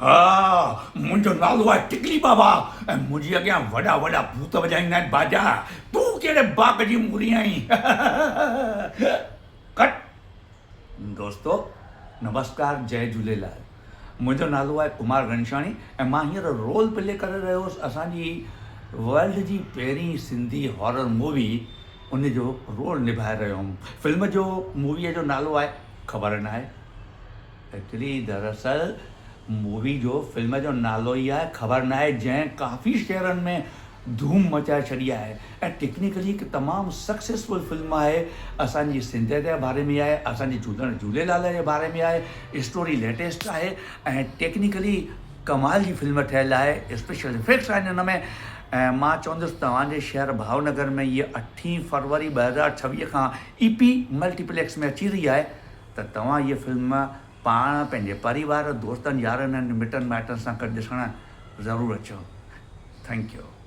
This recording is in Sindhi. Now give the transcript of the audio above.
ها، منهنجو نالو آهي ٽڪلي بابا ۽ منهنجي اڳيان وڏا وڏا ڀوت وڄائيندا آهن باجا. تون ڪهڙي باغ جي موري آهين؟ ڪٽ. دوستو نمسڪار جئي جهوليلال. منهنجو نالو آهي ڪمار گهنشاڻي ۽ مان هينئر رول پلي ڪري رهيو هوس اسان جي ورلڊ جي پهرين سنڌي هارر مووي ان جو رول نڀائي رهيو هوم. فلم جو موويء جو نالو آهي خبر ناهي. ايڪچولي دراصل مووي جو فلم جو نالو ئي آهي خبر ناهي جنهن ڪافي شهرن ۾ ڌوم مچائي ڇڏي آهي ۽ ٽيڪنيڪلي هڪ تمام سڪسيسفل فلم آهي اسان جي سنڌيت جي باري ۾ آهي اسان جي جهولڻ جهوليلال جي باري ۾ آهي اسٽوري ليٽيسٽ آهي ۽ ٽيڪنيڪلي ڪمال جي فلم ٺهيل آهي اسپيشل افيڪٽس آهن ان ۾ ۽ مان چوندس توهان جي شهر ڀاونگر ۾ هيء اٺين فروري 2026 کان اي پي ملٽي پليڪس ۾ اچي رهي آهي ته توهان هيء فلم پاڻ، پنهنجي پريوار، دوستن يارن ۽ مٽن مائٽن سان گڏ ڏسڻ ضرور اچو. Thank you.